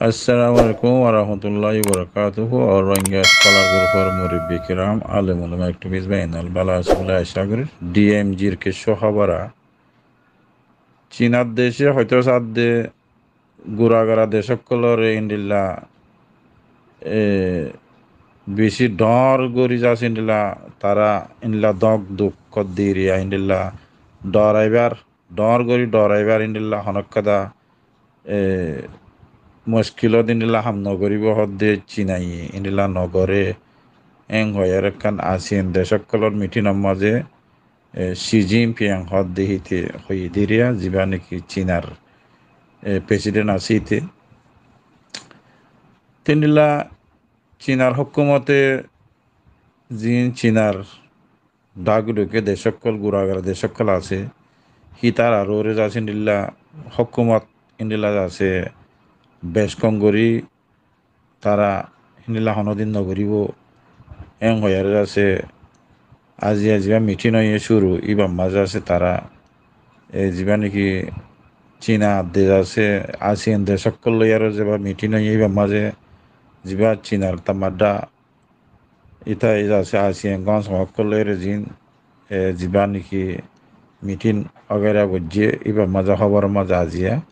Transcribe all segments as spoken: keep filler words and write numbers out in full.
Assalamu alaikum warahmatullahi wabarakatuhu. All Rohingya Scholar Group or murubbi kiram, alem ulama, activist bái ókkol bála asó buli acá gorí. D M G r kessú hóbor a. Cinar dece hoitó sadde gura gara dec ókkolore endilla, e, beci dhoóñr gorí zasé endilla, tara endilla dok duk kodde eriya endilla dhoraibar dhoóñr gorí dhoraibar endilla honókkada, e, muckilot endilla ham nogoríbou hoódde Cinaye endilla nogoré. Éng hoiyaré ekkán ASEAN dec ókkolor mitinor mazé, e, Xi Jinping hoódde híte hoiyé deriya, zibá niki Cinar, e, president asé híte. Te endilla Cinar hókumote ziín Cinar dhakdhuke dec ókkol, guragara dec ókkol asé, hítarar uore zasé endilla hókumot endilla zasé bec kom gorí tara endilla honódin nogoríbou. Éng hoiyaré zasé aziya zibá mitin óiye cúru, íbar mazé zasé tara, e, zibá niki Cina dec asé, ASEAN dec ókkol loiyaré zibá mitin óiye íbar mazé zibá Cinar tamadda ita zasé ASEAN gonz ókkol loiyaré ziín, e, zibá niki mitin wagaira goijjé, íbar mazé hóboror mazé aziya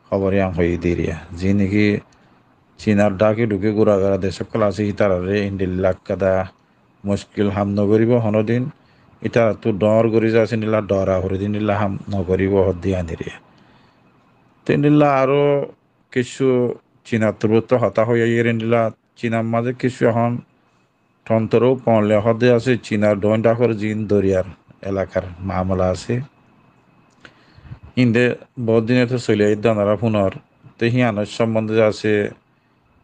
hóbor yián hoiyé deriya. Ziín niki Cinar dhakdhuke guragara dec ókkol asé, ítararé endilla ekkada muckil ham nogoríbou honódin, ítarattú dhoóñr gorí zasé endilla dhora horí endilla ham nogoríbou hoódde yián eriya. Te endilla aró kessú Cinar torfóttu hotá hoiyé endilla Cinar mazé kessú ehón tontoró ponle hoódde asé Cinar dhoóñr dhakor ziín doriyar elakar mamela asé. Híinde boóut din etó soli aiyédde onora fúnor. Te híanor sombonde zasé,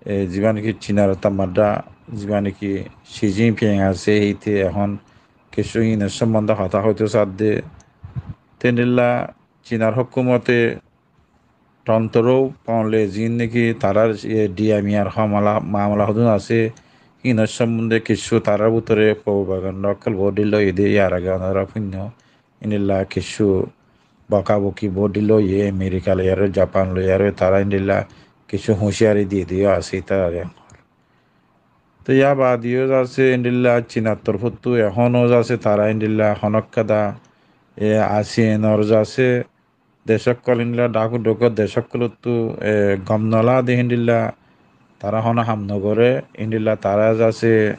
e, zibá niki Cinar tamadda, zibá niki Xi Jinping asé, híte ehón kessú híinor sombonde hotá hoitó sadde. Te endilla Cinar hókumote tontoró ponle ziín niki tarar, e, D M E r homala, mamela hodún asé, híinor sombonde kessú tarar bútore propaganda ókkol boóut din loiyé de, yar age onora fúinno. Endilla kessú bokaboki boóut din loiyé, Amerika loiyaré, Japan loiyaré, tara endilla kessú huciyari diyé de yó asé ítararé. Te yar bade yó zasé endilla Cinar torfóttu ehóno zasé tara endilla honókkada, e, ASEAN or zasé dec ókkol endilla dhakdhukor dec ókkolottu, e, gom nolade endilla tara honó ham nogoré, endilla tara zasé,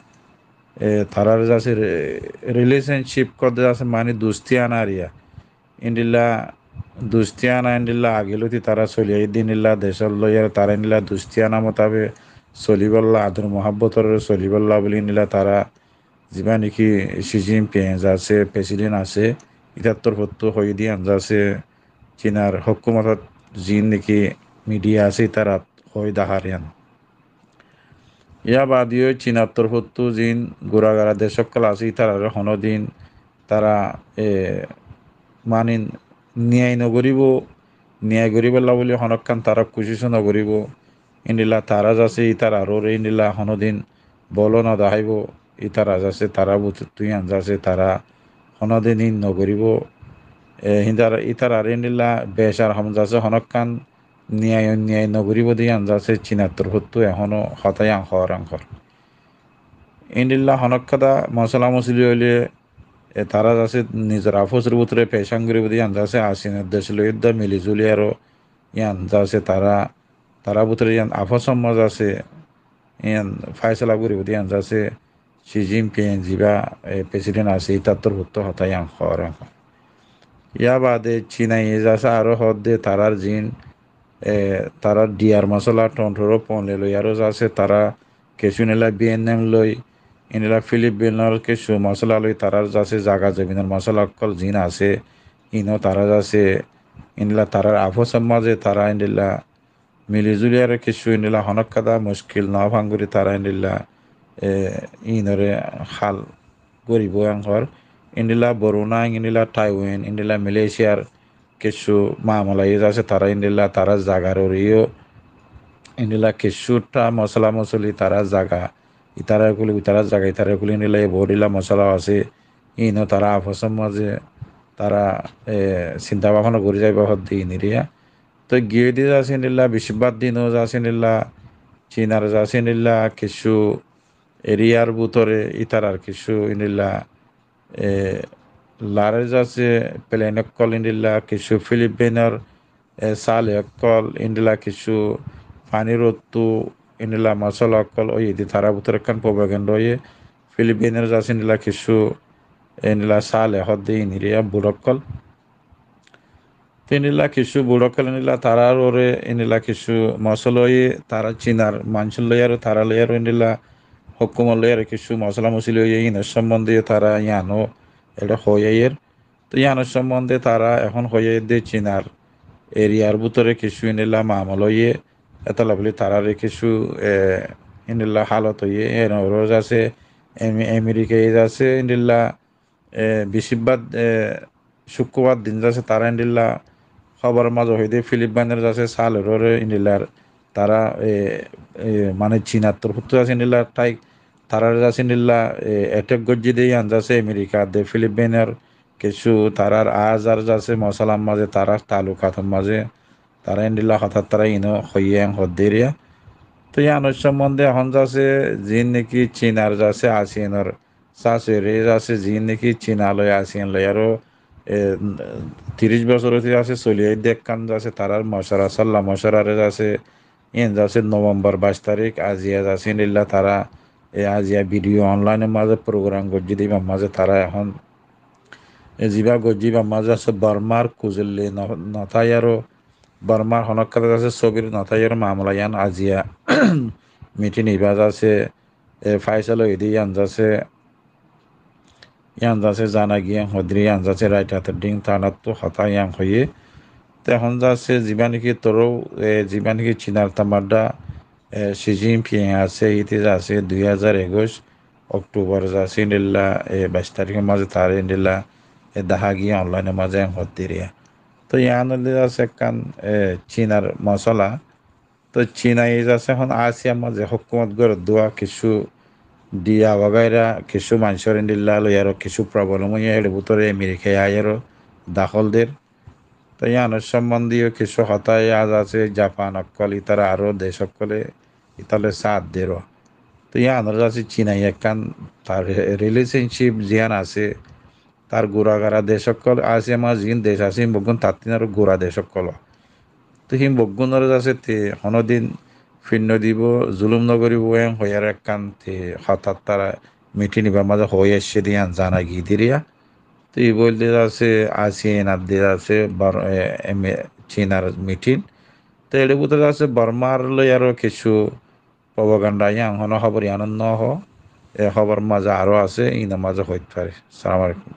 e, tarar zasé re-, relationship kodde zasé mani dusti ana eriya. Endilla dusti ana endilla age lóti tara soli aiyédde endilla decór loiyaré tara endilla dusti ana motabek solibólla, ador muhábbotor solibólla buli endilla tara zibá niki Xi Jinping zasé president asé, ítar torfóttu hoiyé de yián zasé Cinar hókumotot ziín niki midiya asé ítarat hoói dahár yián. Yar bade yó Cinar torfóttu ziín guragara dec ókkol asé ítararé honódin tara, e, mani niyai nogoríbou, niyai goríbolla buli honókkan tara kucíc nogoríbou. Endilla tara zasé ítarar uore endilla honódin bolo nodaháibou, ítara zasé tara bútottu yián zasé tara honódin híin nogoríbou. E, híndar ítarar endilla becar hom zasé honókkan niyai onniyai nogoríbou de yián zasé Cinar torfóttu ehóno hotá yián hoór, ehón hoór. Endilla honókkada mosola mosoli óile, e, tara zasé nizor afosor bútore fecán goríbou de yián zasé ASEAN or dec loiyaré mili zuli aró yián zasé tara, tara bútore yián afosor mazé zasé yián faisala goríbou de yián zasé Xi Jinping zibá, e, president asé, ítar torfóttu hotá yián hoór. Yar bade Cinaye zasé aró hoódde tarar ziín, e, tarar diyar mosola, tontoró ponle loi aró zasé tara kessú endilla B N M loi, endilla Filipinor kessú mosola loi tarar zasé zaga zominor mosola ókkol ziín asé, híino tara zasé endilla tarar afosor mazé tara endilla mili zuli aró kessú endilla honókkada muckil no fán gorí tara endilla, e, híinoré hal goríbou ehón hoór. Endilla Borunai, endilla Taiwan, endilla Malaysiar kessú mamela yó zasé tara endilla tara zagar uore yó endilla kessú tha mosola mosoli tara zaga, ítara kuli, ítara zaga, ítara kuli endilla yó boóut endilla mosola asé. Híino tara afosor mazé tara, e, sinta báfona gorí zaibou hoódde híin eriya. Toi giyé de zasé endilla, bicíbbar din ó zasé endilla, Cinar zasé endilla kessú eriyar bútore ítarar kessú endilla, e, lare zasé pelen ókkol endilla kessú Filipainor, e, sale ókkol endilla kessú fanir ottu endilla mosola ókkol óiye de tarár bútore ekkán propaganda óiye. Filipainor zasé endilla kessú endilla sale hoó de iniriya bur ókkol. Te endilla kessú bur ókkol endilla tarár uore endilla kessú mosola óiye, tará Cinar manúcor lói aró, tará lói aró endilla hókumot lói aró kessú mosola mosili óiye, inor sombonde tará yián ó eçé hoi aiyér. Te yián or sombonde tará ehón hoi aiyér de Cinar eriyar bútore kessú endilla mamela óiye, etolla buli tarare kessú, e, endilla halot óiye, er uore zasé Ame-, Amerikaye zasé endilla e, bicíbbar, e, cúkkurbar din zasé tará endilla hóbor or mazé hoi de Filipainor zasé salor uore endilla tará, e, e, mane Cinar torfóttu zasé endilla thaik tarare zasé endilla, e, attack goijjé de yián zasé Amerika de Filipainor kessú tarár azar zasé mosolar mazé tarár talukator mazé tará endilla hotá tará ino hoiye en hoó de eriya. Toi yián or sombonde ehón zasé ziín niki Cinar zasé ASEAN or sasóre zasé ziín niki Cina loi ASEAN loi aró, e, tiríc bosór óti zasé soli aiyé de ekkán zasé tarár mocora, solla mocorare zasé, yián zasé November baic tarík, aziya zasé endilla tará, e, aziya video online or mazé program goijjé de ibar mazé tará ehón, e, ziba goijjé ibar mazé zasé Bormar kuzolli no-, no tái aró, Bormar honó ekkán zasé sóbir no tái aró mamela yián aziya meeting iba zasé, e, faisala óiye de yián zasé, yián zasé zana giyé hoó de, yián zasé Roitaror din taráttu hotá yián hoiye. Te ehón zasé ziba niki toró, e, ziba niki Cinar tamadda, e, Xi Jinping asé, íte zasé dui házar ekuic Októbor zasé endilla, e, baic tarík or mazé taré endilla, e, dahá giyé online or mazé en hoó de eriya. Toi yián óilde zasé ekkán, e, Cinar mosola. Toi Cinaye zasé ehón ASEAN mazé hókumot goré de kessú diya wagaira kessú manúcor endilla loi aró kessú problem óiye, er bútore Amerikaye aiyóre dahól der. Toi yián or sombonde yó kessú hotá yián zasé Japan ókkol ítara aró dec ókkole ítara loi sat der. Toi yián or zasé Cinaye ekkán tar relationship ziyán asé, tar gura gara dec ókkol, ASEAN mazé ziín dec asé, hín beggún tattún aró gura dec ókkol. Te hín beggúnore zasé te honódin fin no dibo, zulum no goribo, en hoiyaré ekkán te hotá tará meeting ibar mazé hoi aiccé de yián zana giyé de eriya. Te iba óilde zasé ASEAN adde zasé bar-, e, em, Cinar meeting. Te er bútore zasé Bormar loi aró kessú propaganda yián, honó hóbor yián no hoó, e hóbor mazé aró asé, inor mazé hoit fare. Assalamu alaikum.